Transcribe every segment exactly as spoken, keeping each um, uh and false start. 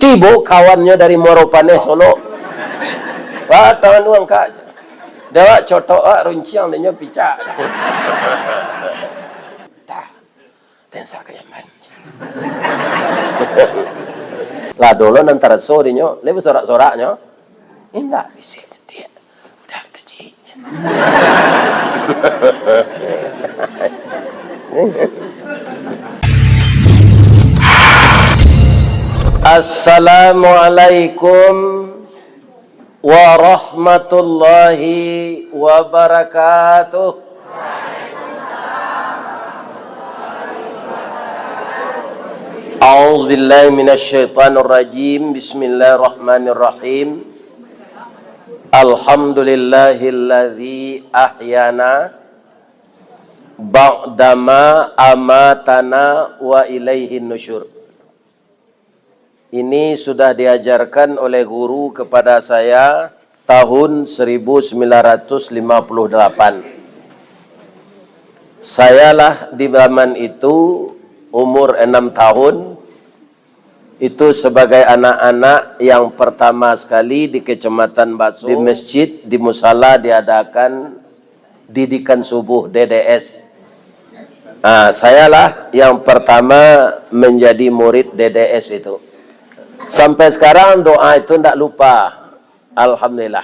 Tibo kawannyo dari Muaro Paneh, Solok. Wah, tangan uang, Kak. Dewak cotok, wak runciang, dinyo picak. Dah. Lensa ka jamban. Lah dulu nan taraso dinyo, le basorak-soraknyo. Indak, bisi sadiak. Udah, tajik. Assalamualaikum warahmatullahi wabarakatuh. A'udzubillahi minasyaitonirrajim. Bismillahirrahmanirrahim. Alhamdulillahilladzi ahyana ba'dama amatana wa ilaihin nusyur. Ini sudah diajarkan oleh guru kepada saya tahun seribu sembilan ratus lima puluh delapan. Sayalah di zaman itu umur enam tahun, itu sebagai anak-anak yang pertama sekali di Kecamatan Baso, di masjid, di musala diadakan didikan subuh, D D S. Ah, sayalah yang pertama menjadi murid D D S itu. Sampai sekarang doa itu ndak lupa. Alhamdulillah.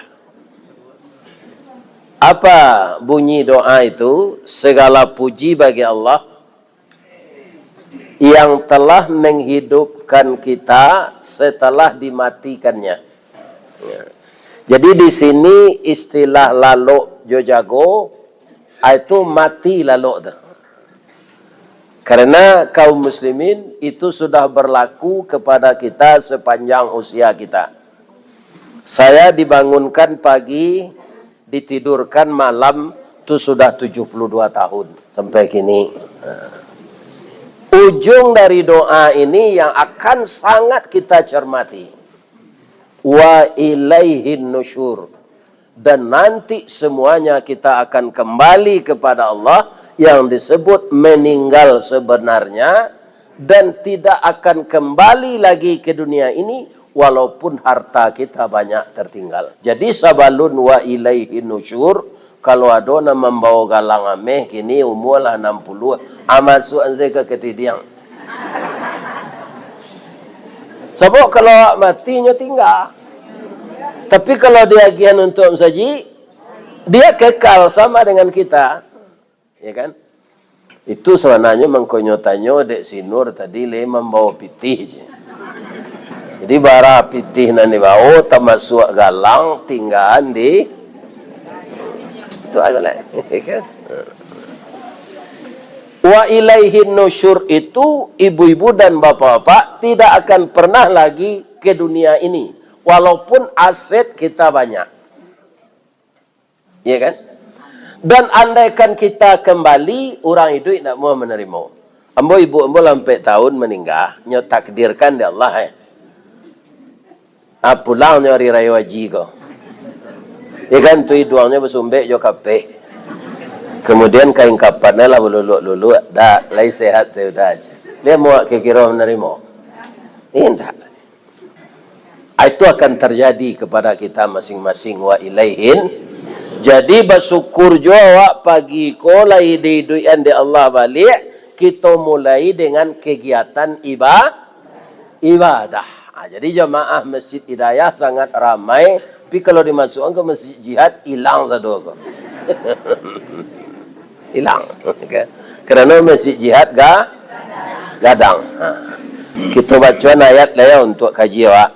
Apa bunyi doa itu? Segala puji bagi Allah yang telah menghidupkan kita setelah dimatikannya. Ya. Jadi di sini istilah lalok jo jago, ah, itu mati lalok tu. Karena kaum muslimin itu sudah berlaku kepada kita sepanjang usia kita. Saya dibangunkan pagi, ditidurkan malam, tu sudah tujuh puluh dua tahun sampai kini. Ujung dari doa ini yang akan sangat kita cermati. Wa ilaihin nusyur. Dan nanti semuanya kita akan kembali kepada Allah, yang disebut meninggal sebenarnya, dan tidak akan kembali lagi ke dunia ini, walaupun harta kita banyak tertinggal. Jadi, sabalun wa ilaihin nusyur, kalau ado nan mambawo galang ameh, kini umua lah anam puluah, ah, masuak an sajo ka katidiang. Sabab kalau awak mati, nyo tingga. Tapi kalau diagiahan untuak masajik, dia kekal sama dengan kita. Ya kan? Itu sabananyo mangkonyo tanyo dek si Nur tadi, le mambawo pitih je. Jadi, bara pitih nan dibawo, tamasuak galang, tinggaan di, itu aja lah. Ya kan? Wa ilaihin nusyur itu, ibu-ibu dan bapak-bapak, tidak akan pernah lagi ke dunia ini, walaupun aset kita banyak. Ya kan? Dan andaikan kita kembali, urang iduik ndak muah manarimo. Ambo, ibu ambo lah ampek tahun maningga, nyo takdirkan dek Allah, eh. Ah, pulang nyo hari rayo haji ko. Ya kan, tu iduangnyo basumbek jo kapeh. Kemudian kain kapannya lah baluluak-luluak, dak, lai sehat sudah aja. Dia muak kiro-kiro manarimo? Indak. Itu akan terjadi kepada kita masing-masing, wa ilaihin. Jadi, basyukur jo awak pagi ko lah iduik-iduikan dek Allah baliak, kito mulai dengan kegiatan iba-, ibadah. Ha, jadi jamaah Masjid Hidayah sangat ramai, tapi kalau dimasuakkan ke Masjid Jihad, ilang sado ko. Ilang. Karano Masjid Jihad ga-, gadang. Ha. Kito bacoan ayat lah ya untuak kaji awak.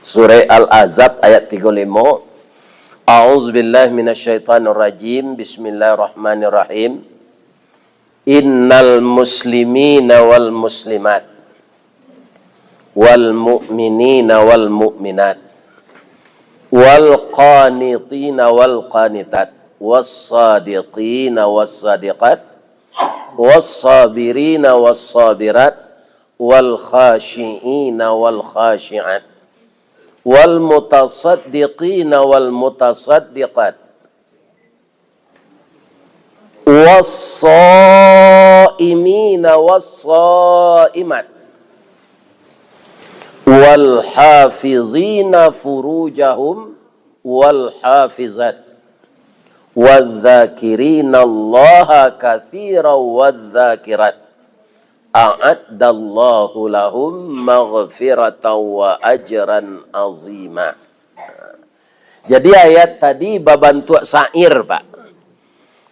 Surah Al-Ahzab ayat tigo limo. A'udzubillahi minasyaitonirrajim. Bismillahirrahmanirrahim. Innal muslimina wal muslimat, wal mu'minina wal mu'minat, wal qanitina wal qanitat, was sadiqina was sadiqat, was sabirina was sabirat, wal khashiina wal khashiat, wal mutasaddiqina wal mutasaddiqat, was shaimina was shaimat, Wal hafizina furujahum wal hafizat. Wadzakirinallaha katsiran wadzakirat. A'addallahu lahum maghfiratan wa ajran azima. Jadi ayat tadi babantuak syair, Pak.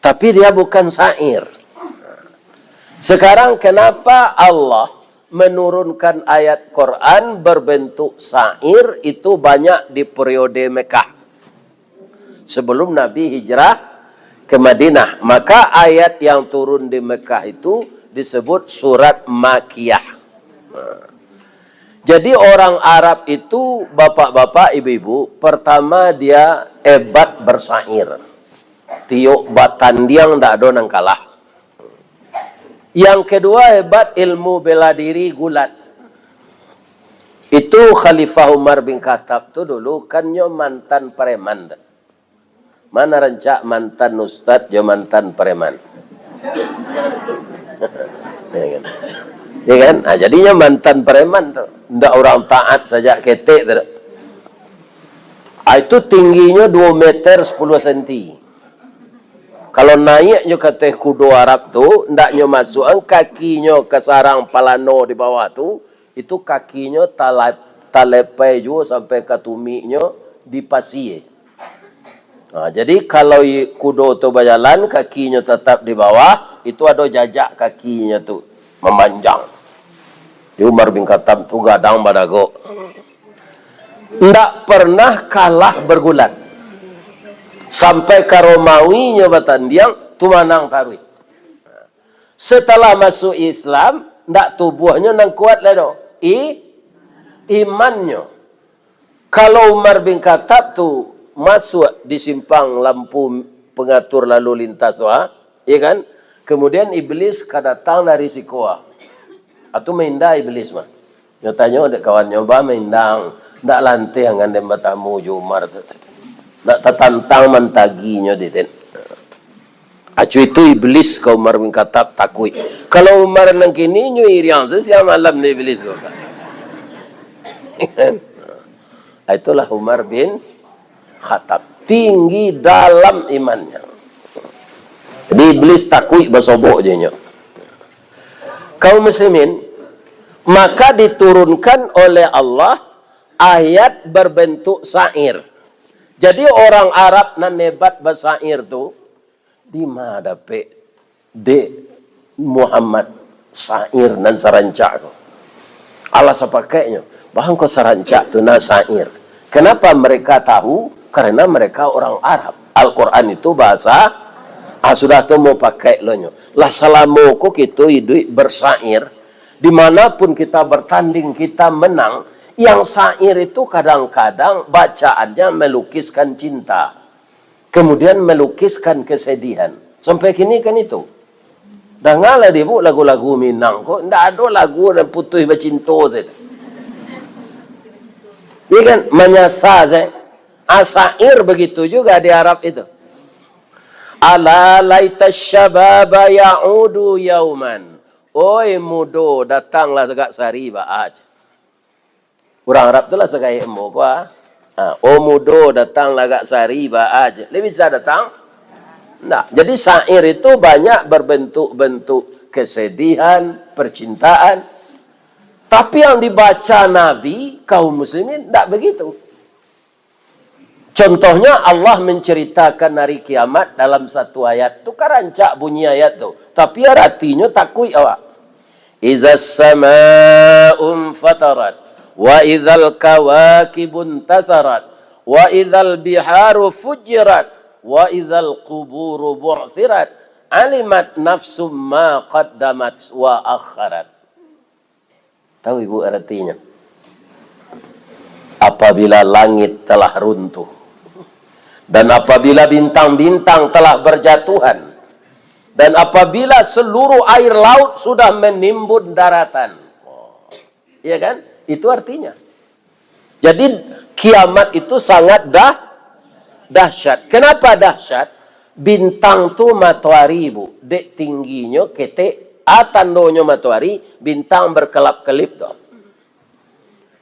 Tapi dia bukan syair. Sekarang kenapa Allah menurunkan ayat Quran berbentuk syair itu banyak di periode Mekah? Sebelum Nabi hijrah ke Madinah, maka ayat yang turun di Mekah itu disebut surat Makkiyah. Jadi orang Arab itu, bapak-bapak, ibu-ibu, pertama dia hebat bersyair. Tiok batandiang ndak ado nan kalah. Yang kedua hebat ilmu bela diri gulat. Itu Khalifah Umar bin Khattab tu dulu kan nyo mantan preman tu. Mana rancak mantan ustad jo mantan preman? Ya kan? Ya kan? Ah, jadinyo mantan preman tu. Ndak urang taat sajak ketek tu. Ah, itu tingginyo dua meter sepuluh senti. Kalau naiak nyo ka ateh kudo Arab tu, ndak nyo masuakan kakinyo ka sarang palano di bawah tu, itu kakinyo tala-, talepai juo sampai ka tumiknyo di pasie. Ha, jadi kalau i-, kudo tu bajalan, kakinyo tatap di bawah, itu ado jajak kakinyo tu mamanjang. Di Umar bin Khattab tu gadang badagok. Ndak pernah kalah bergulat. Sampai ka Romawi nyo batandiang, tu manang taruih. Setelah masuk Islam, ndak tubuahnyo nan kuat lai doh. I-, imannyo. Kalau Umar bin Khattab tu masuak di simpang lampu pengatur lalu lintas tu, ha? Ya kan? Kemudian Iblis ka datang dari siko, ha. Atu mainda Iblis mah. Nyo tanyo dek kawannyo, "Ba maindang, ndak lanteh angan den batamu jo Umar tu tadi. Ndak tatantang mantaginyo di den." Acu itu Iblis ka Umar bin Khattab takuik. Kalau Umar nan kini nyo iriang se siang malam ni Iblis ko. Itulah Umar bin Khattab. Tinggi dalam imannya. Jadi Iblis takuik basobok je nyo. Kaum muslimin, maka diturunkan oleh Allah ayat berbentuk syair. Jadi orang Arab nan hebat basyair tu, di ma dapek dek Muhammad syair nan sarancak tu? Alah sapakaiknyo, bangko sarancak tu nah syair. Kenapa mereka tahu? Karena mereka orang Arab. Al-Quran itu bahasa, ah, sudah tu mau pakai lo nyo. Lah salamo ko kito iduik bersyair, di mana pun kita bertanding, kita menang, yang syair itu kadang-kadang bacaannya melukiskan cinta. Kemudian melukiskan kesedihan. Sampai kini kan itu. Dangalah dek bu lagu-lagu Minang ko, ndak ado lagu nan putuih bacinto sajo. Iya kan? Manyasa sajo. Ah, syair begitu juga di Arab itu. "Ala laita syababa ya'udu yauman." Oi mudo, datanglah sagak sari baa. Urang Arab tu lah sagaek ambo ko, ah. Ha, "Oh mudo, datanglah agak sari baa je." Lai bisa datang? Ndak. Jadi syair itu banyak berbentuk-bentuk kesedihan, percintaan. Tapi yang dibaca Nabi, kaum muslimin, ndak begitu. Contohnya Allah menceritakan hari kiamat dalam satu ayat. Tu kan rancak bunyi ayat tu. Tapi aratinyo takuik awak. "Izas sama'u fatarat, wa izal kawakibun tasarat, wa izal biharu fujirat, wa izal kuburu bu'sirat, alimat nafsum ma qaddamat wa akharat." Tahu ibu aratinyo? Apabila langit telah runtuh, dan apabila bintang-bintang telah berjatuhan, dan apabila seluruh air laut sudah menimbun daratan. Iya kan? Itu artinya. Jadi, kiamat itu sangat dah-, dahsyat. Kenapa dahsyat? Bintang tu matoari, Bu. Dek tingginyo ketek, a tandonyo matoari, bintang berkelap-kelip tu.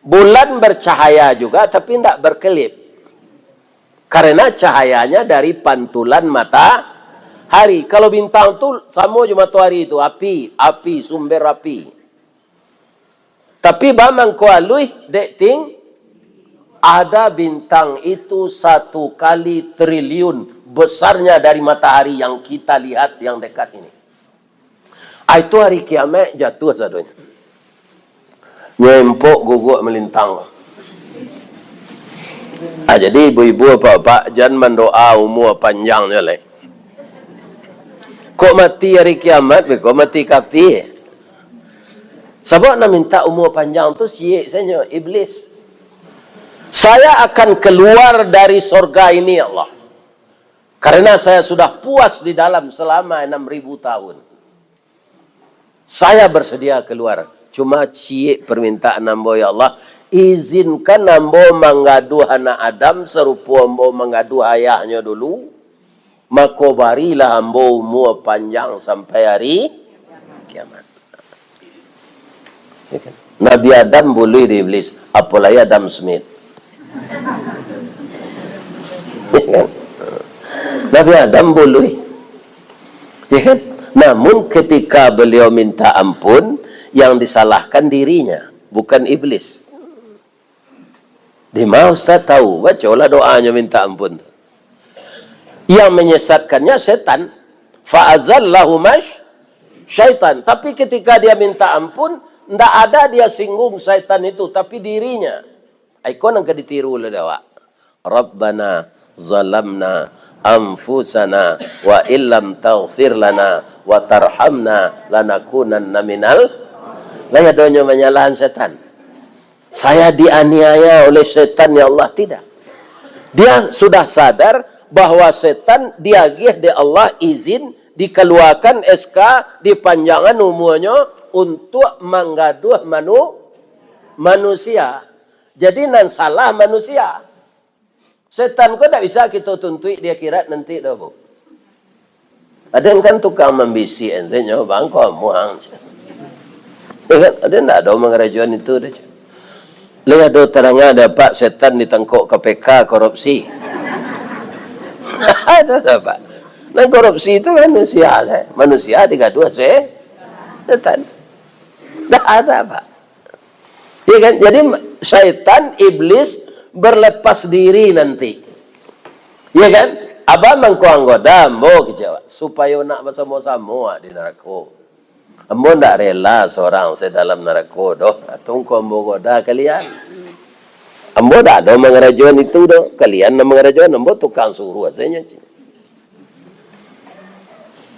Bulan bercahaya juga, tapi ndak berkelip. Karena cahayanya dari pantulan matahari. Kalau bintang tu samo jo matoari tu, api, api, sumber api. Tapi ba mangko aluih, dek ting, ada bintang itu satu kali triliun besarnya dari matahari yang kita lihat yang dekat ini. Ah, itu hari kiamat jatuh sadonyo. Nyempok guguak malintang. Ah, jadi ibu-ibu, apak-apak, jan mandoa umua panjang nyo lai. Kok mati hari kiamat, beko mati kapia. Sabab nan minta umua panjang tu siek sajo, iblis. "Saya akan keluar dari sorga ini, ya Allah. Karena saya sudah puas di dalam selama enam ribu tahun. Saya bersedia keluar. Cuma ciek permintaan ambo, ya Allah. Izinkan ambo manggaduah anak Adam sarupo ambo manggaduah ayahnyo dulu. Mako barilah ambo umua panjang sampai hari kiamat." Ya kan? Nabi Adam buluih dek iblis, apolai Adam Smith. Ya kan? Nabi Adam buluih. Ya kan? Namun ketika beliau minta ampun, yang disalahkan dirinya, bukan iblis. "Di ma Ustaz tahu?" Bacolah doanyo minta ampun tu. Yang menyesatkannya setan. "Fa azallahuma syaitan." Tapi ketika dia minta ampun, ndak ada dia singgung syaitan itu, tapi dirinya. Iko nan ka ditiru oleh awak. "Rabbana zalamna anfusana wa illam taghfir lana wa tarhamna lanakunanna minal." Lah ya donyo manyalahan setan. "Saya dianiaya oleh setan, ya Allah." Tidak. Dia sudah sadar bahwa setan diagih dek Allah izin, dikaluakan S K, dipanjangan umuanyo untuk manggaduah manu-, manusia. Jadi nan salah manusia. Setan ko ndak bisa kito tuntuik di akhirat nanti doh, Bu. Ado kan tukang mambisik ente nyo, "Bang, ko amuah ang." Ya kan? Ado ndak ado mangarajoan itu doh. Lai ado tadanga dek apak setan ditangkok K P K korupsi? Ado ndak, Pak? Nan korupsi itu manusia, eh. Manusia digaduah se-, setan. Ndak ado, Pak. Ya kan? Jadi, syaitan, iblis, berlepas diri nanti. Ya kan? Abah mangko anggoda ambo kecewa, supayo nak basamo-samo di narako. Ambo ndak rela sorang se dalam narako doh. Atau ko ambo goda kalian. Ambo ndak ado mangarajoan itu doh. Kalian nan mangarajoan, ambo tukang suruah saja.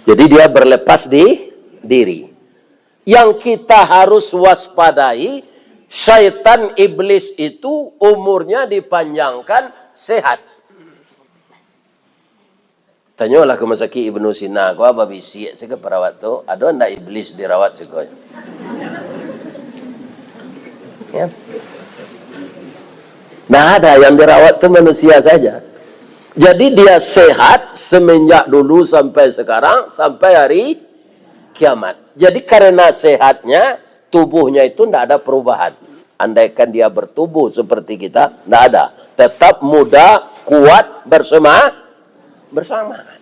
Jadi, dia berlepas di diri. Yang kita harus waspadai, syaitan iblis itu umurnya dipanjangkan sehat. Tanyolah ka Masakik Ibnu Sina, ko babisiak se ka perawat tu, "Ado ndak iblis dirawat siko?" Ya. Nah, ada yang dirawat tu manusia saja. Jadi dia sehat semenjak dulu sampai sekarang, sampai hari kiamat. Jadi karena sehatnya, tubuhnya itu ndak ada perubahan. Andaikan dia bertubuh seperti kita, ndak ada. Tetap muda, kuat, bersema-, bersemangat.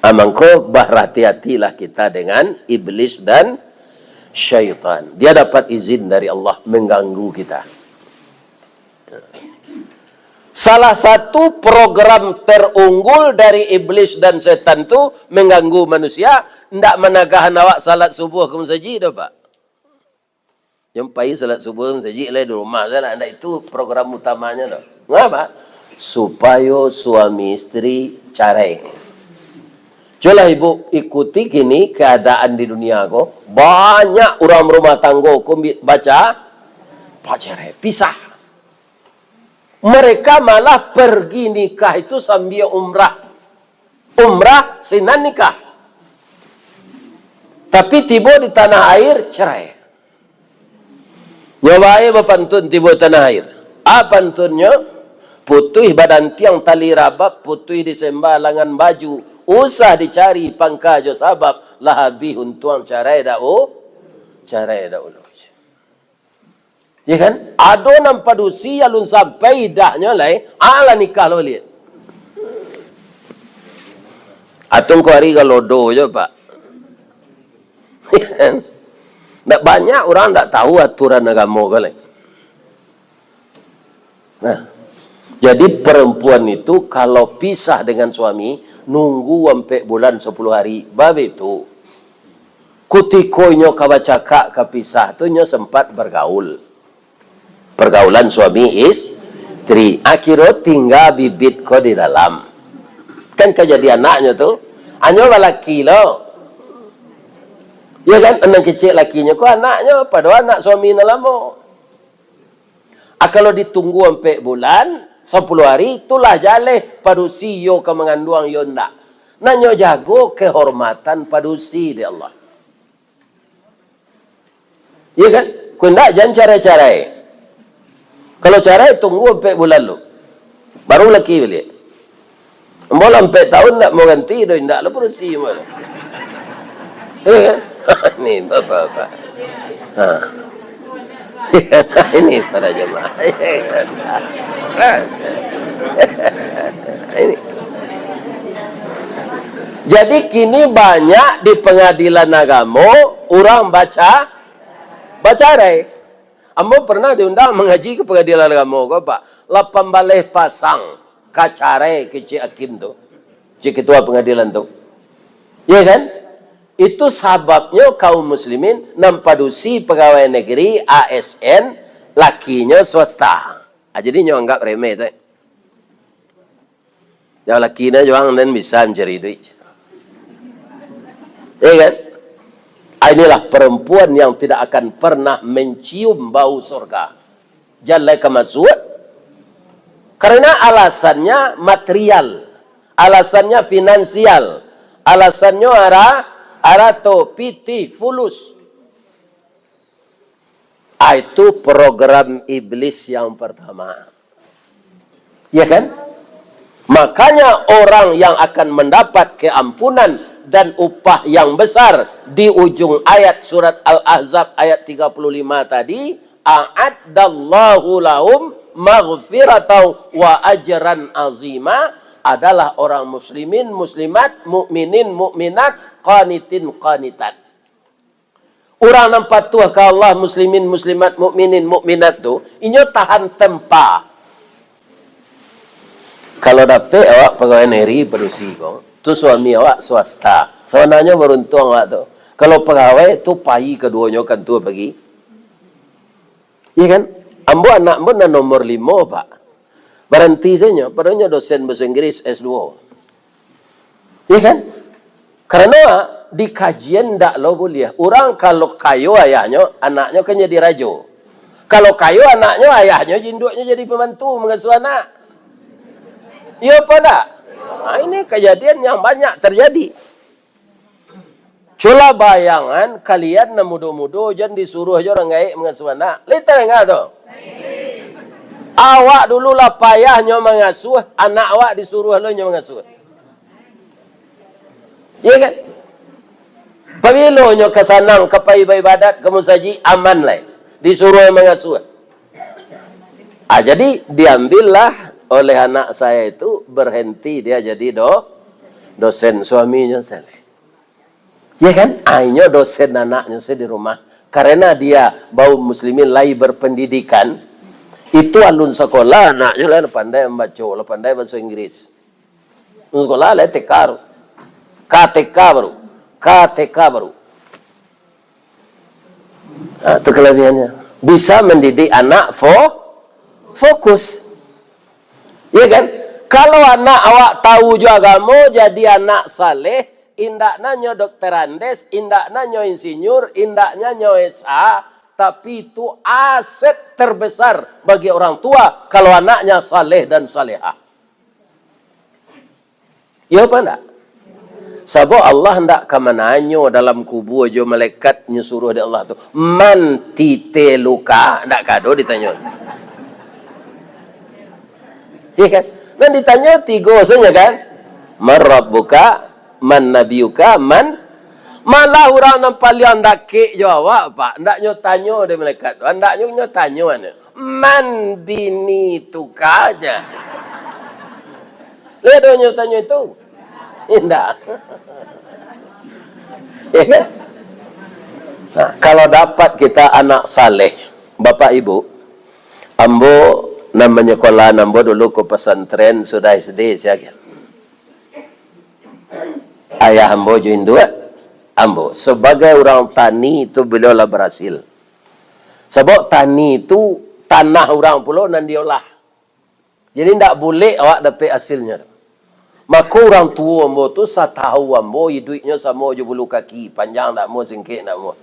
Ah, mangko, berhati-hatilah kita dengan iblis dan syaitan. Dia dapat izin dari Allah mengganggu kita. Salah satu program terunggul dari iblis dan setan tu mengganggu manusia, ndak managahan awak salat subuh ka masajik doh, Pak. Yang pai salat subuh masajik lai di rumah sajo lah. Ndak itu program utamanya doh. Mangapa? Supayo suami istri carai. Cubolah ibu ikuti kini keadaan di dunia ko. Banyak urang barumah tanggo ko bi-, baca-, bacarai, pisah. Mereka malah pergi nikah itu sambia umrah. Umrah sinan nikah. Tapi tibo di tanah air, cerai. Nyo bae bapantun tibo tanah air. A pantunnyo, putuih badantiang tali rabab, putuih disemba langan baju, usah dicari pangka jo sabab, lah abih untuang carai dak u-, carai dak ulu. Ya kan? Ado nan padusi alun sampai idahnyo lai, alah nikah lo baliak. Atau ko ari ka lodo jo, Pak. Ya kan? Ndak banyak urang ndak tahu aturan agamo ko lai. Nah, jadi perempuan itu kalau pisah dengan suami, nunggu ampek bulan sapuluah hari, babe tu. Kutiko inyo ka bacakak, ka pisah tu, inyo sempat bergaul. Pergaulan suami istri. Akhirnyo tingga bibit ko di dalam. Kan ka jadi anaknyo tu. Anyo balaki lo. Ya kan? Nan kecek lakinyo ko anaknyo, padahal anak suami nan lamo. Ah, kalau ditunggu ampek bulan, sapuluah hari, tu lah jaleh padusi iyo ka manganduang iyo ndak. Nan nyo jago kehormatan padusi dek Allah. Iya kan? Kok ndak, jan carai-carai. Kalau carai, tunggu ampek bulan lu. Baru laki baliak. Ambo lah ampek tahun ndak mau ganti doh, indak lah padusi ambo lah. Iya kan? Ni bapak-bapak. Ha. Ini para jemaah. Ini. Jadi kini banyak di pengadilan agamo urang baca, bacarai. Ambo pernah diundang mangaji ka pengadilan agamo ko, Pak. Lapan baleh pasang ka carai kecek hakim tu, kecek ketua pengadilan tu. Ya kan? Itu sababnyo kaum muslimin nan padusi pegawai negeri, A S N, lakinyo swasta. Ah, jadi nyo anggap remeh sajo. Yang laki ni juang dan bisa mencari duit. Ya kan? Ah, inilah perempuan yang tidak akan pernah mencium bau surga. Jan lai ka masuak. Karena alasannya material, alasannya finansial, alasannya ara, arato, pitih, fulus. Ah, itu program iblis yang pertama. Ya kan? Makanya orang yang akan mendapat keampunan dan upah yang besar di ujung ayat surat Al-Ahzab ayat tiga puluh lima tadi, "A'addallahu lahum maghfiratan wa ajran azima," adalah orang muslimin, muslimat, mukminin, mukminat, qanitin, qanitat. Urang nan patuah ka Allah, muslimin, muslimat, mukminin, mukminat tu, inyo tahan tempa. Kalau dapek awak pegawai negeri padusi ko, tu suami awak swasta. Sabananyo baruntuang awak tu. Kalau pegawai tu pai kaduonyo kantua pagi. Iya kan? Ambo anak ambo nan nomor limo, Pak. Baranti sajo, padahal nyo dosen bahasa Inggris S dua. Iya kan? Karano di kajian ndak lo buliah. Urang kalau kayo ayahnyo, anaknyo kan jadi rajo. Kalau kayo anaknyo, ayahnyo induaknyo jadi pembantu mangasuah anak. Iyo apa ndak? Nah, ini kejadian yang banyak terjadi. Cubolah bayangan, kalian nan mudo-mudo, jan disuruah jo urang gaek mangasuah anak. Lai tadanga tu? Awak dulu lah payah nyo mangasuah, anak awak disuruah lo nyo mangasuah. Iya kan? Pabilo nyo ka sanang, ka pai baibadat, ka musajik, aman lai. Disuruah mangasuah. Ah, jadi, diambillah oleh anak saya itu, berhenti dia jadi do-, dosen, suaminyo saleh. Ya kan? Ah, inyo dosen anaknyo se di rumah. Karena dia kaum muslimin lai berpendidikan, itu alun sakolah, anaknyo lah pandai mambaco, lah pandai bahasa Inggris. Alun sakolah, lah T K tu. K T K baru. K T K baru. Ah, tu kelebihannyo. Bisa mendidik anak fo-, fokus. Ya kan? Kalau anak awak tahu jo agamo, jadi anak saleh, indak nan nyo dokter Andes, indak nan nyo insinyur, indak nan nyo S A, tapi itu aset terbesar bagi orang tua kalau anaknya saleh dan salehah. Iyo apa ndak? Sabab Allah ndak ka mananyo dalam kubua jo malaikat nyo suruah dek Allah tu, "Man tite luka?" Ndak ka do ditanyo. Iya kan? Nan ditanyo tigo sajo kan? "Man rabbuka, man nabiyuka, man," Malah urang nan paliang dakek jo awak, Pak, ndak nyo tanyo dek malaikat tu. Ndak nyo, nyo tanyo, "Man bini tuka?" jar. Lai ado nyo tanyo itu? Indak. Ya kan? Nah, kalau dapat kita anak saleh, Bapak Ibu, ambo nan manyekolah ambo dulu ka pesantren sudah S D sajo. Ayah ambo jo induak ambo, sebagai urang tani tu, beliau lah berhasil. Sabab tani tu tanah urang pulo nan diolah. Jadi, ndak bulek awak dapek hasilnyo. Mako, urang tuo ambo tu, satahu ambo, iduiknyo samo jo bulu kaki, panjang ndak amuah, singkek ndak amuah.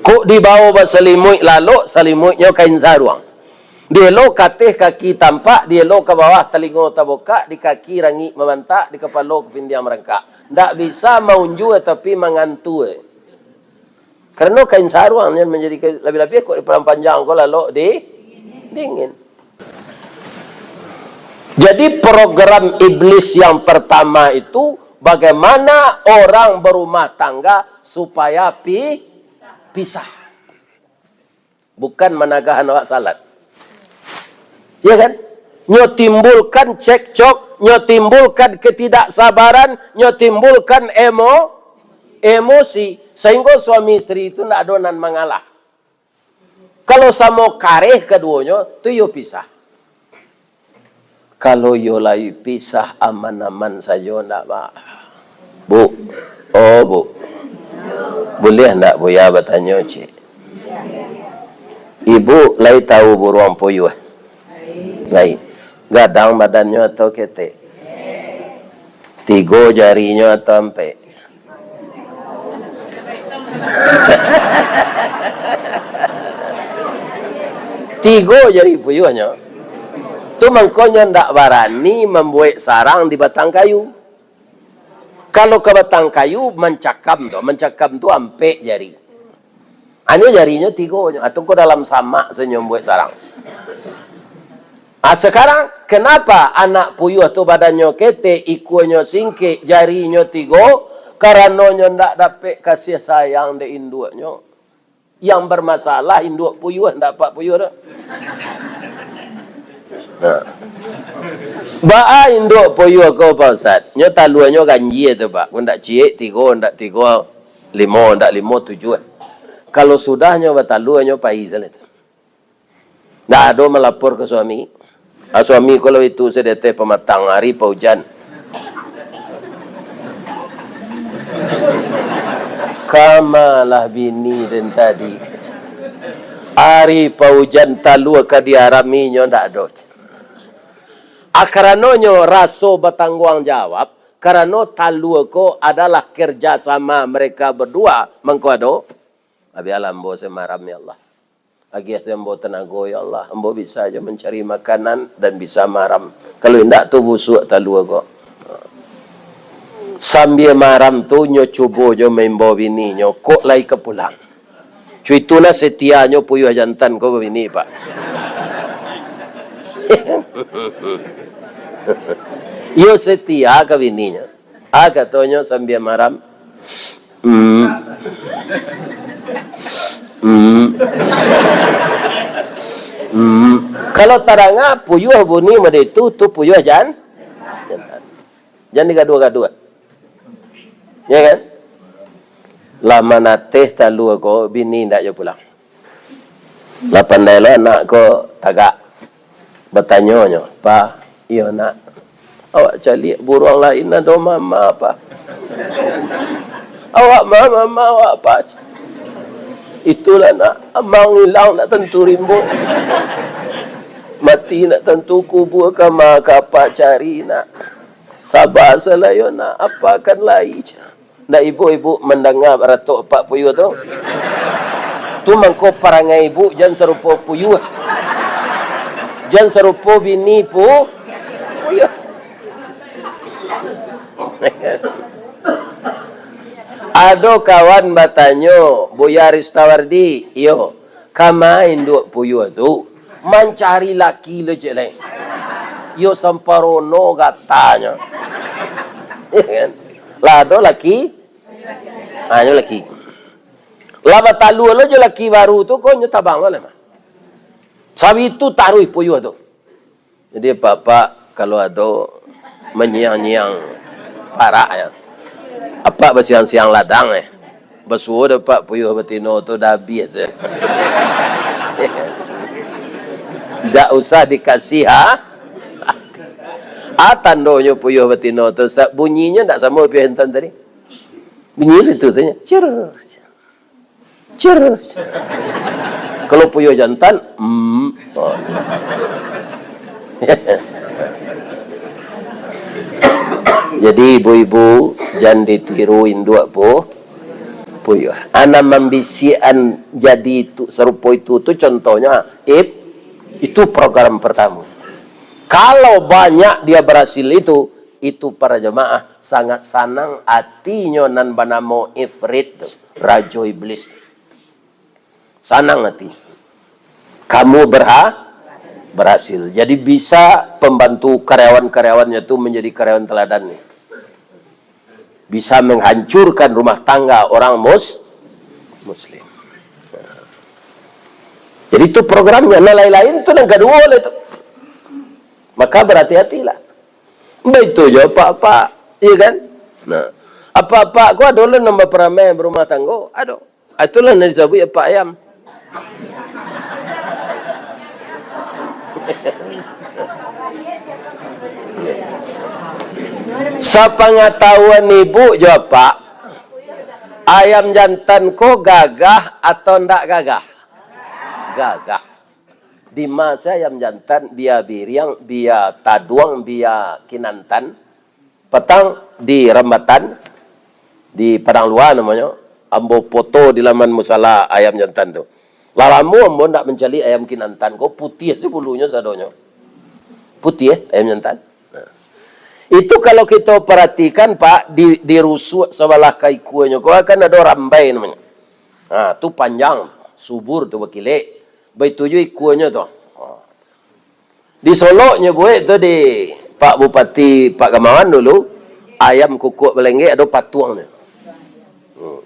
Kok dibao basalimuik lalok, salimuiknyo kain saruang. Dielo ka ateh kaki tampak, dielo ka bawah talingo tabukak, di kaki rangik mamantak, di kapalo kapindiang marangkak. Ndak bisa maunjua tapi mangantua. Karano kain saruang nan manjadi ka-, labiah-labiah kok dipalang panjang ko lalok di dingin. Jadi, program iblis yang pertama itu, bagaimana orang berumah tangga supaya pi-, pisah. Bukan managahan awak salat. Ya kan? Nyo timbulkan cekcok, nyo timbulkan ketidaksabaran, nyo timbulkan emo-, emosi, sehingga suami isteri itu ndak ado nan mangalah. Kalau samo kareh kaduonyo, tu iyo pisah. Kalau iyo lai pisah aman-aman sajo, ndak ba-, Bu, oh, Bu, buliah ndak Buya batanyo ciek? Ibu lai tahu buruang puyuah? Lai. Gadang badannyo atau ketek? Tigo jarinyo atau ampek? Tigo jari puyuahnyo. Tu mangkonyo ndak barani mambuek sarang di batang kayu. Kalau ka batang kayu, mancakam tu, mancakam tu ampek jari. Anu jarinyo tigo nyo, atau ko dalam samak sajo mambuek sarang. Ah, sekarang, kenapa anak puyuah tu badannyo ketek, ikuanyo singkek, jarinyo tigo? Karano nyo ndak dapek kasih sayang dek induaknyo. Yang bermasalah induak puyuah, ndak apak puyuah tu. Nah. Baa induak puyuah ko, Pak Ustaz? Nyo taluanyo ganjia tu, Pak. Ko ndak ciek, tigo, ndak tigo, limo, ndak limo, tujuah. Kalau sudah nyo batalua, nyo pai salah tu. Ndak ado malapor ka suami. Ah, suami ko lah itu sadeteh pamatang ari paujan. Kamalah bini den tadi. Ari paujan talua ka diaraminyo ndak ado. Ah, karanonyo raso batangguang jawab, karano talua ko adalah kerja sama mereka berdua, mangko ado. Abialah ambo samaram, ya Allah. Agiah se ambo tanago, ya Allah. Ambo bisa jo mancari makanan dan bisa maram. Kalau indak tu busuak talua ko. Sambia maram tu nyo cubo jo maimbau bininyo, kok lai ka pulang. Cu itu nah setianyo puyuah jantan ko babini, Pak. Iyo setia ka bininyo. Ah, katonyo sambia maram. Hmm. Hmm. Hmm. Kalau tadanga puyuah bunyi mode itu, tu puyuah jan-, jantan. Jan digaduah-gaduah. Ya kan? Lah manateh talua ko, bini ndak jo pulang. Lah pandai lo anak ko tagak. Batanyo nyo, "Pa, iyo nak, awak caliak buruang lain ado mama, Pa?" "Awak ma mama awak, Pa?" "Itulah nak, amang ilang ndak tantu rimbo. Mati ndak tantu kubua, kama ka apak cari nak. Saba salah yo nak, apak kan lai." Ndak ibu-ibu mandanga baratok apak puyuah tu? Tu mangko parangai ibu jan sarupo puyuah. Jan sarupo bini pu-, puyuah. Ado kawan batanyo, "Buya Ristawardi?" "Iyo." "Kama induak puyuah tu?" "Mancari laki lo cek lai." "Iyo samparono gatanyo." Kan? Lah ado laki, ha, nyo laki. Lah batalua lo jo laki baru tu, ko nyo tabang lo lah mah. Sabitu taruih puyuah tu. Jadi, apak-apak, kalau ado manyiang-nyiang parak, yo, apak basiang-siang ladang, eh. Basuo dek apak puyuah batino tu, dah abih, eh. Ndak usah dikasih, ha? Ah, tandonyo puyuah batino tu, Ustaz, bunyinyo ndak samo puyuah jantan tadi. Bunyi situ saja. Cer. Cer. Kalau puyuh jantan, mm. Oh. Jadi, ibu-ibu, jan ditiru induak pu-, puyuh. Anak mambisiakan jadi itu, sarupo itu tu contohnya, Ip, itu program pertama. Kalau banyak dia berhasil itu, itu para jemaah sangat sanang atinyo nan banamo Ifrit tu, Rajo Iblis. Sanang ati. Kamu berha-, berhasil. Jadi bisa pembantu karyawan-karyawannya tu menjadi karyawan teladan ni. Bisa menghancurkan rumah tangga orang mus-, muslim. Jadi tu programnya. Nah, lain-lain tu nan kaduo lah tu. Maka berhati-hatilah. Baitu jo apak-apak, iya kan? Nah, apak-apak ko ado lo nan baparamai barumah tanggo, ado. Ah, itulah nan disabuik apak ayam. Sapangatahuan ibu jo apak, ayam jantan ko gagah atau ndak gagah? Gagah. Di ma se ayam jantan, bia biriang, bia taduang, bia kinantan. Patang di Rambatan, di Padang Lua namonyo, ambo foto di laman musala ayam jantan tu. Lah lamo ambo ndak mancaliak ayam kinantan ko, putiah se bulunyo sadonyo. Putiah, eh, ayam jantan. Nah. Itu kalau kito paratikan, Pak, di, di rusuak sabalah ka ikuanyo ko kan ado rambai namonyo. Ha, tu panjang, subur tu bakilek. Baitu jo ikuanyo tu. Ha. Di Solok nyo buek tu di Pak Bupati, Pak Gamawan dulu, ayam kukuak balenggek ado patuangnyo. Hmm.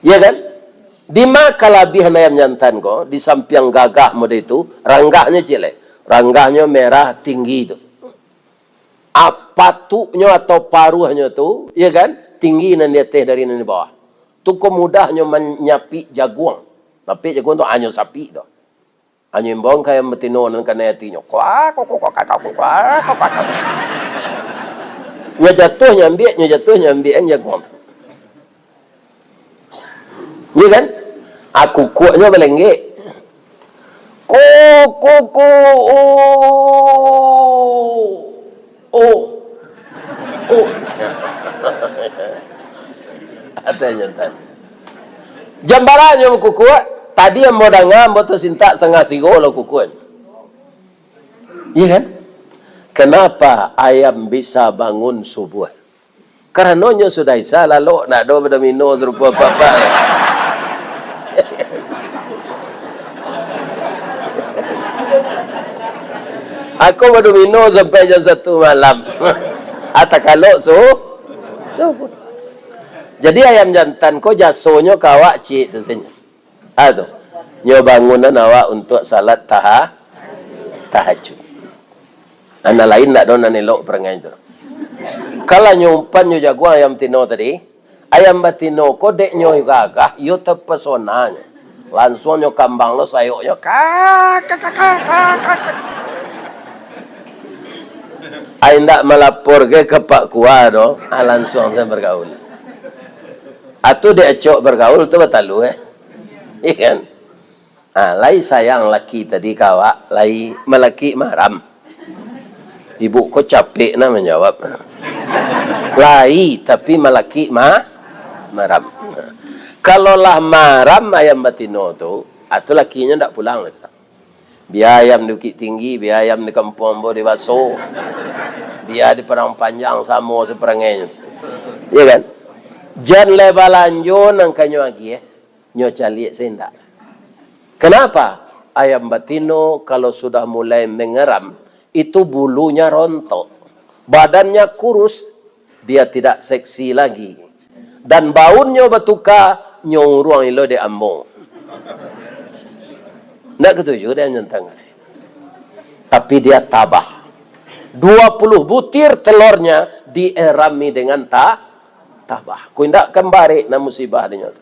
Iya kan? Di ma kalabiahan ayam jantan ko, di sampiang gagah model itu, ranggahnyo ciek lai. Ranggahnyo merah tinggi tu. Ah, patuknyo atau paruahnyo tu, iya kan? Tinggi nan di ateh dari nan di bawah. Tu ko mudahnyo manyapik jaguang. Sapik jaguang tu, anyo sapik tu. Anyo imbau ka ayam batino nan kanai atinyo. Kuak, kuak, kuak, kuak, kuak, kuak, kuak, kuak. Nyo jatuah, nyo ambiak, nyo jatuah, nyo ambiak, kan jaguang tu. Iya kan? Ah, kukuaknyo balenggek. Ko, ko, ko, oh. Oh. Oh. Ado jantan. Jam bara nyo bakukuak, tadi ambo danga, ambo tasintak satangah tigo lah kukuak. Iya kan? Kenapa ayam bisa bangun subuh? Karano nyo sudah Isya, lalok, ndak ado badomino sarupo apak-apak. Aku badomino sampai jam satu malam. Atau kalau su-, subuh. Jadi ayam jantan ko jasonyo ka awak ciek tu sajo. Ah, tu. Nyo bangunan awak untuak salat taha-, tahajud. Anak lain ndak ado nan elok parangai tu. Kalau nyo umpan nyo jaguang ayam batino tadi, ayam batino ko dek nyo gagah, iyo tapesona nyo. Lansuang nyo kambang lo sayoknyo, kak, kak, kak, kak, kak, kak. Ai ndak malapor ge ka Pak Kua do, ah, lansuang sajo bergaul. Atu dek acok bergaul tu batalua, eh. Iya kan? Ha, lai sayang laki tadi ka awak, lai malakik maram. Ibu ko capek nah manjawab. Lai, tapi malakik ma-, maram. Kalau lah maram ayam batino tu, atu lakinyo ndak pulang lai. Bia ayam di Bukittinggi, bia ayam di kampuang ambo di Baso, bia di Padang Panjang, samo se parangainyo. Iya kan? Jan lai balanjo nan ka nyo agiah, eh. Nyo caliak se indak. Kenapa? Ayam batino kalau sudah mulai mengeram, itu bulunya rontok. Badannya kurus, dia tidak seksi lagi. Dan baunnyo batuka, nyo uruang ilo dek ambo. Ndak katuju dek Ayam Jantan. Tapi dia tabah. Dua puluh butir telurnya dierami dengan ta-, tabah. Ko indak kan barek nan musibah dinyo tu.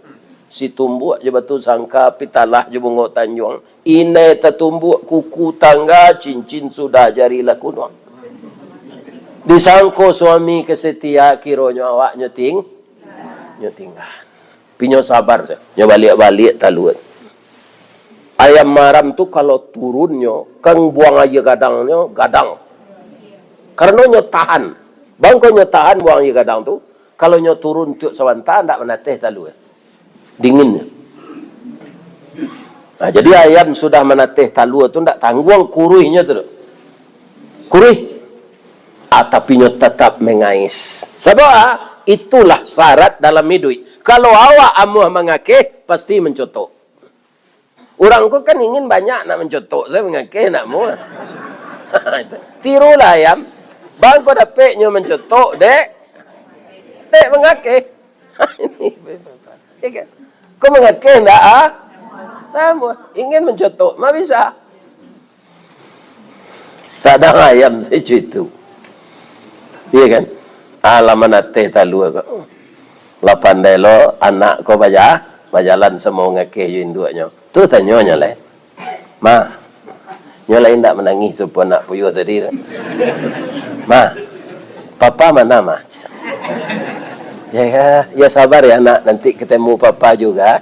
Situmbuak jo batu sangka, pitalah jo bungo tanjuang. Inai tatumbuak kuku tangga, cincin sudah jari lah kunuang. Disangko suami ka setia, kironyo awak nyo ting-, nyo tingga. Tapi nyo sabar sajo. Nyo baliak-baliak talua. Ayam maram tu kalau turunnyo, kan buang aia gadangnyo, gadang. Karano nyo tahan. Bangko nyo tahan buang aia gadang tu, kalau nyo turun tiok sabanta, ndak manateh talua. Dinginnyo. Nah, jadi ayam sudah manateh talua tu ndak tangguang kuruihnyo tu. Kuruih. Ah, tapi nyo tatap mangais. Sabab, ah, itulah syarat dalam iduik. Kalau awak amuah mangakeh, pasti mancotok. Urang ko kan ingin banyak nak mancotok, sajo mangakeh nak amuah. Tirulah ayam. Bangko dapeknyo mancotok, dek. Dek mangakeh. Iyo kan? Ko mangakeh ndak, ah? Ndak amuah. Ingin mancotok, ma bisa. Sadang ayam sajo itu. Iyo kan? Alah manateh talua ko. Lah pandai lo anak ko baja-, bajalan samo ngakeh jo induaknyo. Tu tanyo nyo lai. Ma, nyo lai indak manangih sarupo anak puyuah tadi tu. Ma, papa mana, Ma? Ya, ya, ya sabar ya, Nak, nanti ketemu papa juga.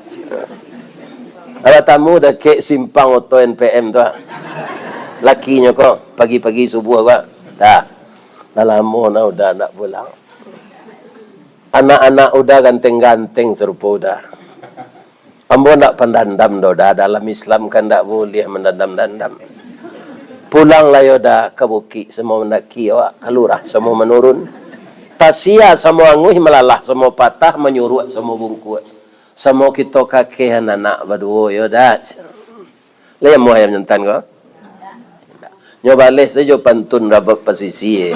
Alah tamu dakek simpang oto N P M tu, ah. Lakinyo ko, pagi-pagi subuah ko, ah. Dah. Dah lamo nah Uda ndak pulang. Anak-anak Uda ganteng-ganteng sarupo Uda. Ambo ndak pandandam doh, Uda. Dalam Islam kan ndak buliah mandandam-dandam. Pulanglah yo Uda ka bukik samo mandaki awak, ka lurah samo manurun. Tasia samo anguih, malalah samo patah, manyuruak samo bungkuak. Samo kito kakeh anak baduo yo Uda. Lai amuah Ayam Jantan ko? Nyo baleh sajo pantun rabab pasisia.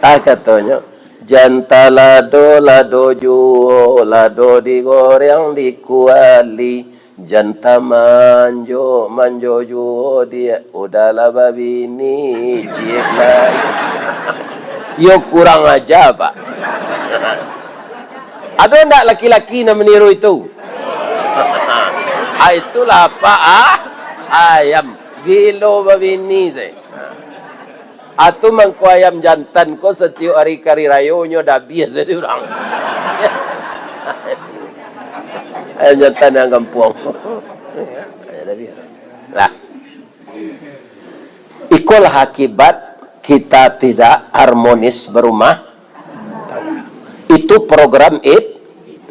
Ah, katonyo, "Jantan lado, lado juo, lado digoreng di kuali. Jantan manjo, manjo juo, diak, Uda lah babini, ciek lai." Yo kurang aja, Pak. Ado ndak laki-laki nan maniru itu? Ah, itulah apak, ah, ayam. Gilo babini se. Atu mangko Ayam Jantan ko satiok ari ka ari rayo nyo dabiah se di urang. Ayam Jantan nan kampuang. Lah. Ikolah akibat kita tidak harmonis berumah tangga. Itu program ib-,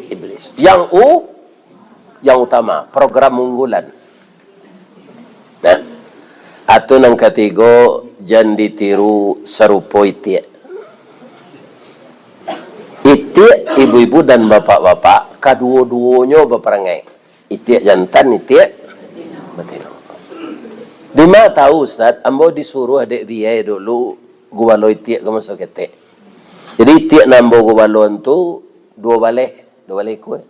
iblis. Yang u-, yang utama, program unggulan. Nah, atu nan katigo, jan ditiru sarupo itiak. Itiak, ibu-ibu dan bapak-bapak, kaduo-duonyo baparangai. Itiak jantan, itiak batino. Dima tahu, Ustaz, ambo disuruah dek biai dulu gubalo itiak ka maso ketek. Jadi, itiak nan ambo gubaloan tu duo baleh, duo baleh ikua.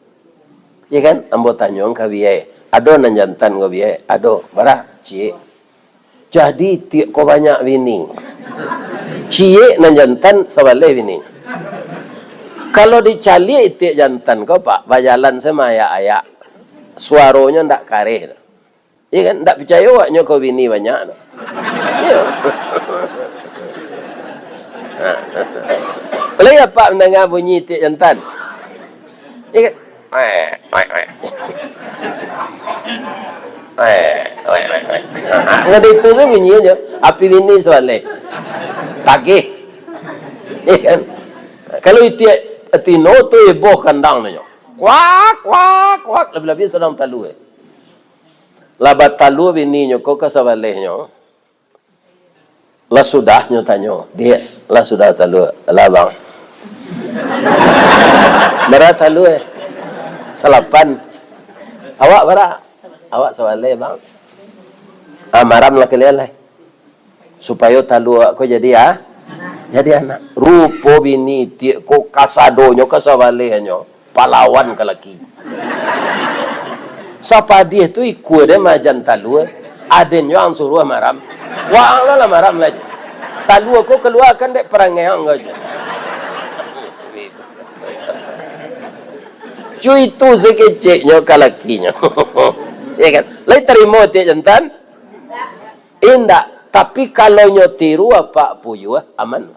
Iya kan? Ambo tanyoan ka biai, "Ado nan jantan ko, biai?" "Ado." "Bara?" "Ciek." Jadi, itiak ko banyak bini. Ciek nan jantan sabaleh bini. Kalau dicaliak itiak jantan ko, Pak, bajalan se maayak-ayak. Suaronyo ndak kareh. Iya kan? Ndak picayo awaknyo ko bini banyak tu. Iya. Lai apak mandanga bunyi itiak jantan? Iya kan? Wek, wek, wek. Wek, wek, wek, wek. Ngan itu tu bunyi aja. Api bini sabaleh. Tagih. Iya kan? Kalau itiak batino tu, iboh kandang nyo. Kuak, kuak, kuak. Labiah-labiah sadang talua. Lah batalua bininyo ko ka sabalehnyo. Lah sudah nyo tanyo, "Diak, lah sudah talua?" "Lah, Bang." "Bara talua?" "Salapan." "Awak bara?" "Awak sabaleh, Bang." "Ah, maram lah kalian lai." Supayo talua ko jadi, ah, jadi anak. Rupo bini itiak ko kasadonyo, kasabalehnyo, palawan ka laki. Sapadiah tu ikua den maajan talua, aden jo ang suruah maram. Waang lah, lah maram lah. Talua ko kaluakan dek parangai ang ko. Cuitu sakeceknyo ka lakinyo. Ya kan? Lai tarimo itiak jantan? Indak. Tapi kalau nyo tiru apak puyuah, aman.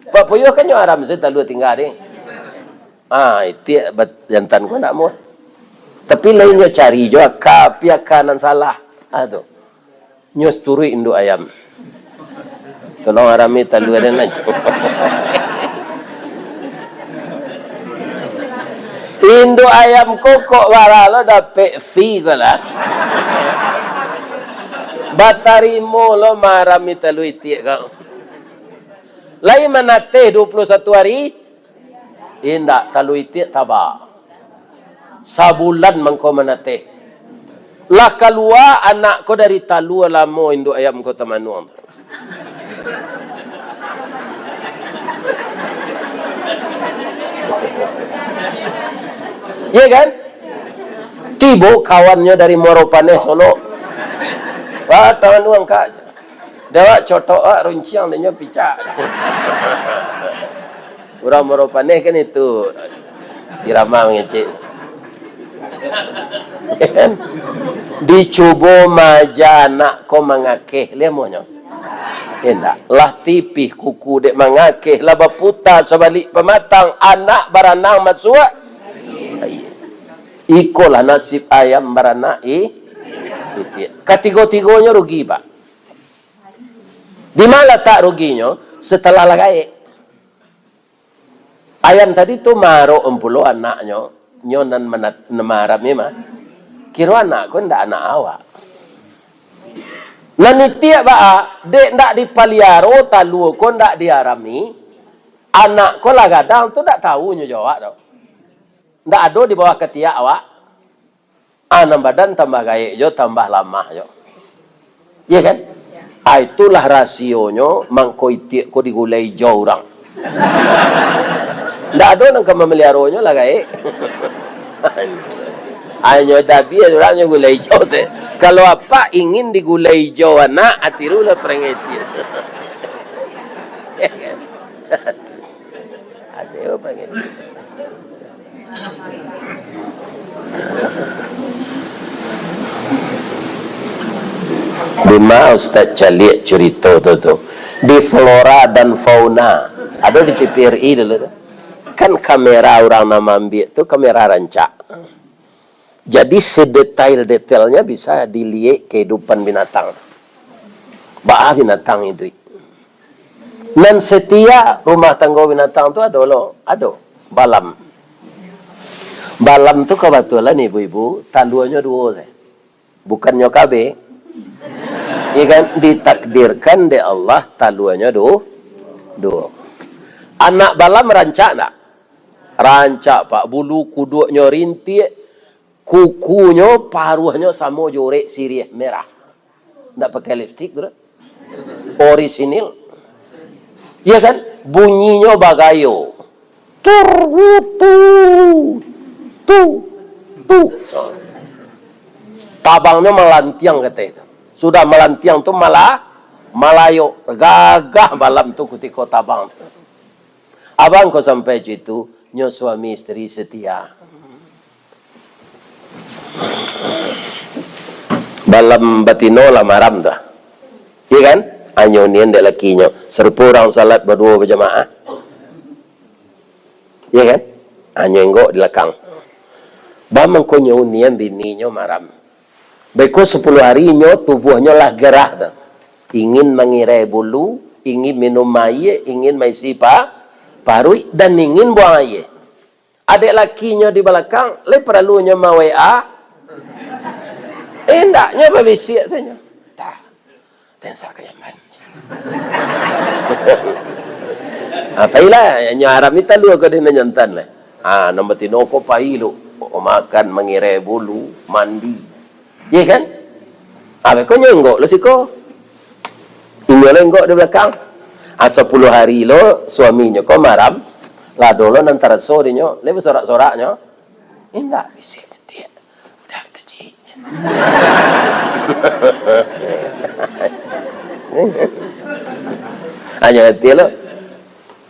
Apak puyuah kan nyo aram se talua tingga deh. Ah, itiak bat-, jantan ko ndak muah. Tapi lai nyo cari jo aka, pi aka nan salah. Ah, tu. Nyo turuik induak ayam. Tolong arami talua den aja. Induak ayam kokok bara lo dapek fee ko lah. Batarimo lo marami talua itiak ko. Lai manateh dua puluh satu ari? Indak, talua itiak taba. Sabulan mangko manateh. Lah kalua anak ko dari talua lamo induak ayam ko tamanuang. Iya kan? Tibo kawannyo dari Muaro Paneh Solok. Wah, tamanuang, Kak. Dek awak cotok awak runciang, dek nyo picak. Urang Muaro Paneh kan itu irama mangecek. Dicubo maaja anak ko mangakeh, lai amuahnyo? Indak. Lah tipih kuku dek mangakeh, lah baputa sabalik pamatang, anak baranang masuak aia. Ikolah nasib ayam baranak i-, itiak. Katigo-tigonyo rugi, Pak. Di ma latak ruginyo? Setelah lah gaek. Ayam tadi tu maarok pulo anaknyo, nyo nan manat-, nan maaram ni mah. Kiro anak ko ndak anak awak. Nan itiak baa, dek ndak dipaliaro, talua ko ndak diarami, anak ko lah gadang tu ndak tahu nyo jo awak doh. Ndak ado di bawah katiak awak. Ah, nan badan tambah gaek jo, tambah lamah jo. Iya kan? Ah, itulah rasionyo mangko itiak ko digulai ijau urang. Ndak ado nan ka mamaliaronyo lah gaek. Anyo dabiah urang nyo gulai ijau tu. Kalau apak ingin digulai ijau anak, atirulah parangai itiak. Iya kan? Ado parangai. Dima Ustaz caliak curito tu, tu? Di Flora dan Fauna. Ado di T V R I dulu tu. Kan kamera urang nan maambiak tu kamera rancak. Jadi, sedetail-detailnya bisa diliek kehidupan binatang. Baa binatang iduik. Nan setia rumah tanggo binatang tu ado lo, ado. Balam. Balam tu kabatulan ibu-ibu, taluanyo duo se. Bukannyo kabeh. Iya kan? Ditakdirkan dek Allah, taluanyo du-, duo. Anak balam rancak ndak? Rancak, Pak. Bulu kuduaknyo rintiak, kukunyo, paruahnyo samo jo urek siriah merah. Ndak pakai lipstik tu doh. Orisinil. Iya kan? Bunyinyo bagayo. Tur, tu, tu, tu. Tabangnyo malantiang kateh tu. Sudah malantiang tu mala-, malayok. Gagah balam tu kutiko tabang tu. Abang ko sampai cuitu, nyo suami isteri setia. Balam batino lah maram tu. Iya kan? Anyo nian dek lakinyo. Sarupo urang salat baduo bajamaah. Iya kan? Anyo enggok di lakang. Bamangkonyo nian bininyo maram. Beko sapuluah ari nyo tubuahnyo lah gerah tu. Ingin mangirai bulu, ingin minum aia, ingin maisi pa-, paruik, dan ingin buang aia. Adek lakinyo di balakang, lai paralunyo ma-W A? Indaknyo babisiak sajo. Dah, lensa ka Yaman. Ah, pailah, nyo aram ni talua ko di nan jantan lah. Ah, nan batino ko pai lu. Makan, mangirai bulu, mandi. Iya kan? Ah, beko nyenggok lah siko. Inyo lenggok di balakang. Ah, sapuluah hari lo suaminyo ko maram, lado lo nan taraso dinyo, lai basorak-soraknyo. Indak, bisi, diak. Udah, tacik. Hanyo ngerti lo.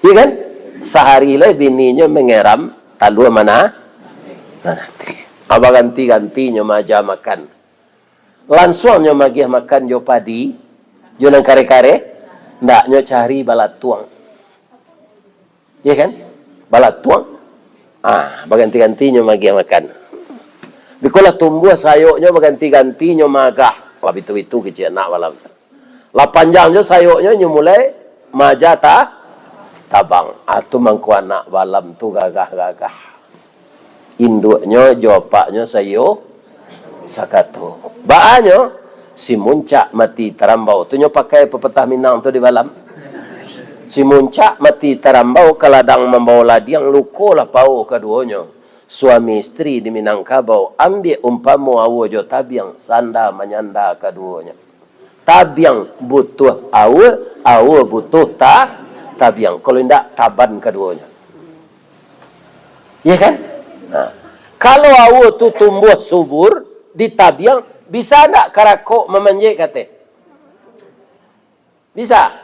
Iya kan? Sahari lai bininyo mangeram talua mana? Manati. Abah ganti-gantinyo maaja makan. Lansuang nyo magiah makan jo padi, jo nan kareh-kareh, ndak, nyo cari balatuang. Iya kan? Balatuang. Ah, baganti-ganti nyo magiah makan. Biko lah tumbuah sayoknyo baganti-ganti nyo maagah. Lah bitu-bitu kecek anak balam. Lah panjang jo sayoknyo, nyo mulai maaja ta-, tabang. Ah, tu mangko anak balam tu gagah-gagah. Induaknyo jo apaknyo saiyo sakato. Baanyo, si muncak mati tarambau. Tu nyo pakai pepatah Minang tu di balam. Si muncak mati tarambau, ka ladang mambawo ladiang, luko lah pawo kaduonyo. Suami istri di Minangkabau, ambiak umpamo aua jo tabiang, sanda manyanda kaduonyo. Tabiang butuh aua, aua butuh ta-, tabiang. Kalau indak, taban kaduonyo. Ya kan? Nah, kalau aua tu tumbuah subur di tabiang, bisa ndak karakok mamanjek ka ateh? Bisa?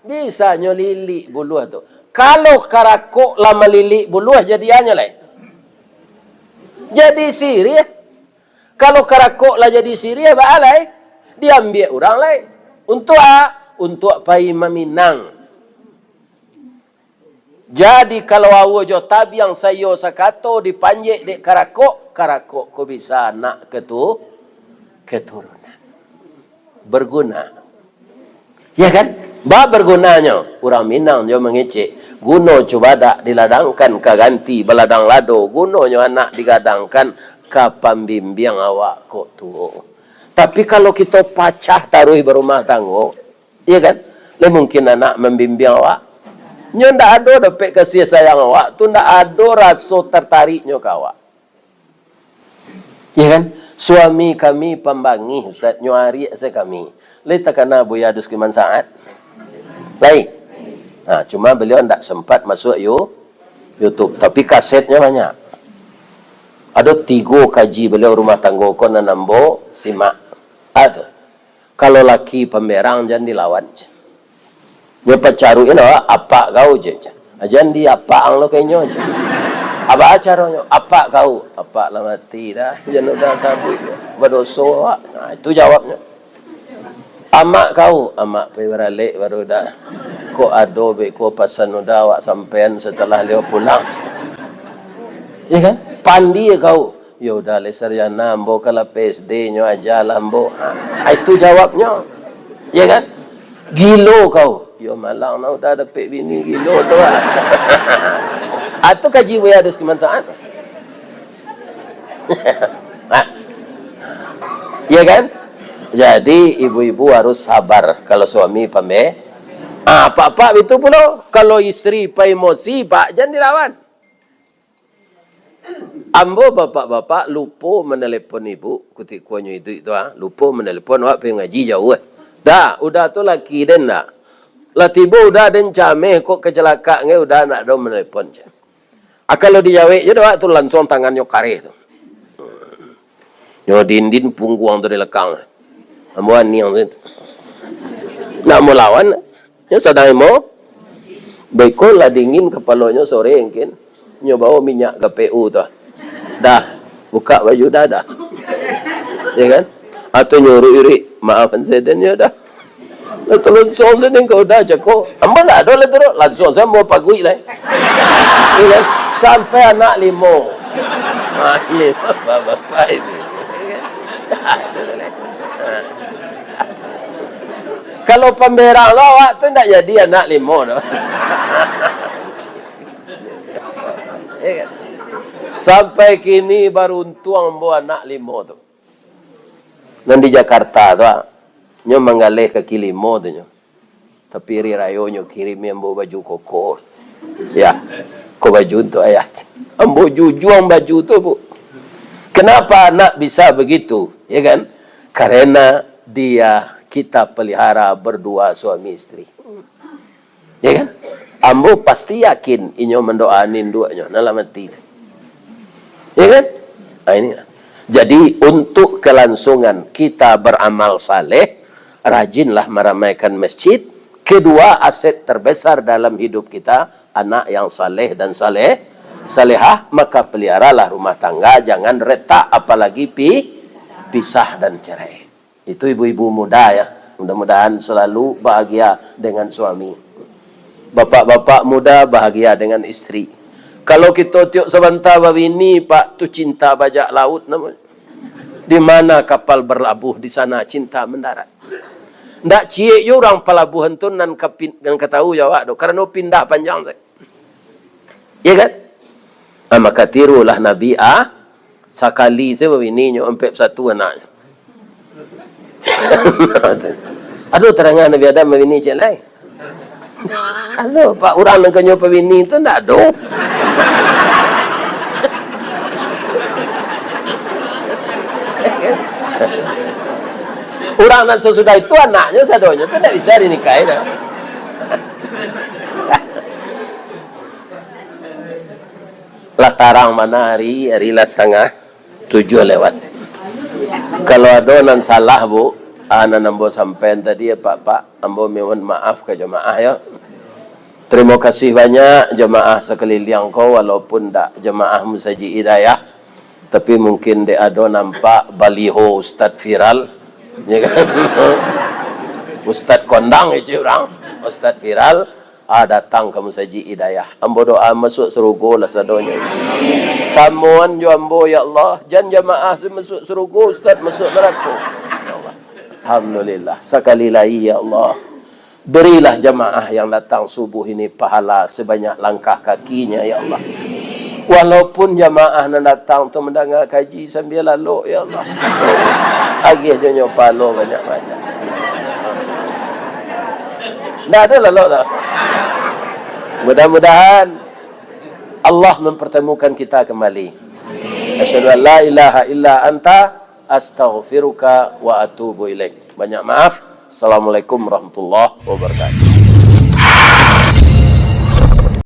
Bisa nyo lilik buluah tu. Kalau karakok lah malilik buluah, jadi a nyo lai? Jadi siriah. Kalau karakok lah jadi siriah, baa lai? Diambiak urang lai. Untuak a? Untuak pai maminang. Jadi, kalau aua jo tabiang saiyo sakato dipanjek dek karakok, karakok ko bisa anak ketu-, keturunan. Berguna. Ya kan? Ba bergunanyo, urang Minang jo mangecek, guno cubadak diladangkan ka ganti baladang lado, gunonyo anak digadangkan ka pambimbiang awak kok tuo. Tapi, kalau kito pacah taruih barumah tanggo, iya kan? Lai mungkin anak mambimbiang awak. Nyo ndak ado dapek kasih sayang awak tu, ndak ado raso tartariknyo ka awak. Iya kan? Suami kami pambangih, Ustaz, nyo ariak se kami. Lai takana Buya Duskin Mansaat? Lai. Nah, cuma beliau ndak sempat masuk You-, YouTube, tapi kasetnyo banyak. Ado tigo kaji beliau rumah tanggo ko nan ambo simak. Ah, tu. Kalau laki pamberang, jan dilawan, jan. Nyo pacaruik lo, apak kau, jan. Jan di apak ang lo ka inyo, jan. Apo caronyo? Apak kau, apak lah mati dah. Jan udah sabuik, badoso awak. Nah, itu jawabnyo. Amak kau, amak pai baralek baru dah. Kok ado beko pasan udah awak sampaian setelah liau pulang. Iya kan? Pandia kau. Ya udah, lai sarjana ambo, kalau P S D nyo aja lah ambo. Ha, itu jawabnyo. Ya kan? Gilo kau. Yo malang nah, udah dapek bini gilo tu lah. Ah, tu kaji Buya Duskin Mansaat. Ha. Ya kan? Jadi, ibu-ibu harus sabar kalau suami pambe-, ah, pak-pak itu pulo. Kalau istri pa emosi, pak, jan dilawan. Ambo, bapak-bapak, lupo manelepon ibu kutiko nyo iduik tu, ah. Lupo manelepon, awak pai ngaji jauah, eh. Dah, udah tu laki den dah. Lah tibo udah den cameh, kok kacalakak ngai, udah ndak ado manelepon, ceh. Ah, kalau dijawek je dah, awak tu lansuang tangannyo kareh tu. Nyo dindin pungguang tu di lekang. Ambo aniang tu. Nak malawan, nyo sadang emo. Beko lah dingin kapalonyo sore mungkin. Nyo bawa minyak ka P U tu. Dah, buka baju dah, dah. Ya kan? Atau nyo uruik-uruik, maafan sadonyo dah. Lah, tolong song sini kau dah cako. Ambo ndak ado lah tu, lansuang sajo ambo paguik lai. Iya kan? Sampai anak limo. Ah, ini bapak-bapak ini. Kalau pamberang lo awak tu ndak jadi anak limo tu. Iya kan? Sampai kini baruntuang ambo anak limo tu. Nan di Jakarta tu, ah, nyo manggaleh kaki limo tu nyo. Tapi ari rayo nyo kirimi ambo baju koko. Ya, ko baju untuak ayah. Ambo jujuang baju tu, Bu. Kenapa anak bisa begitu? Ya kan? Karena dia kita pelihara berdua suami istri. Ya kan? Ambo pasti yakin inyo mandoa induaknyo nan lah mati tu. Ya kan? Nah, ini. Jadi, untuk kelangsungan kita beramal saleh, rajinlah meramaikan masjid. Kedua, aset terbesar dalam hidup kita, anak yang saleh dan saleh, salehah, maka peliharalah rumah tangga, jangan retak, apalagi pi-, pisah dan cerai. Itu ibu-ibu muda, ya. Mudah-mudahan selalu bahagia dengan suami. Bapak-bapak muda bahagia dengan istri. Kalau kito tiok sabanta babini, Pak, tu cinta bajak laut namonyo. Di mana kapal berlabuh, di sana cinta mendarat. Ndak ciek jo urang palabuhan tu nan ka pin-, nan ka tahu jo awak tu, karano pindah panjang tu. Ya kan? Ah, maka tirulah Nabi, ah, sakali sajo babini nyo ampek satu anaknyo. Ado tarangan Nabi Adam babini ciek lai? Ado, Pak, urang nan kanyo babini tu ndak ado. Urang nan sasudah itu anaknyo sadonyo tu ndak bisa dinikahi doh. Lah tarang bana ari, ari lah satangah tujuah lewat. Kalau ado nan salah, Bu, ah, nan ambo sampaian tadi, ya, Pak, Pak, ambo mohon maaf ka jamaah, ya. Tarimo kasih banyak jamaah sakaliliang ko, walaupun ndak jamaah Musajik Hidayah, tapi mungkin dek ado nampak baliho Ustaz Viral, ya kan? Ustaz Kondang itu urang, Ustaz Viral, ah, datang ka Musajik Hidayah. Ambo doa masuak sarugo lah sadonyo. Samoan jo ambo, ya Allah. Jan jamaah tu masuak sarugo, ustaz masuak narako. Ya Allah. Alhamdulillah. Sakali lai, ya Allah. Berilah jamaah yang datang subuh ini pahala sebanyak langkah kakinya, ya Allah. Walaupun jamaah nan datang tu mandanga kaji sambia lalok, ya Allah. Agiah jo nyo pahalo banyak-banyak. Ndak ado lalok doh. Mudah-mudahan Allah mempertemukan kita kembali. Asyhadu an la ilaha illa anta, astaghfiruka wa atubu ilaik. Banyak maaf. Assalamualaikum warahmatullahi wabarakatuh.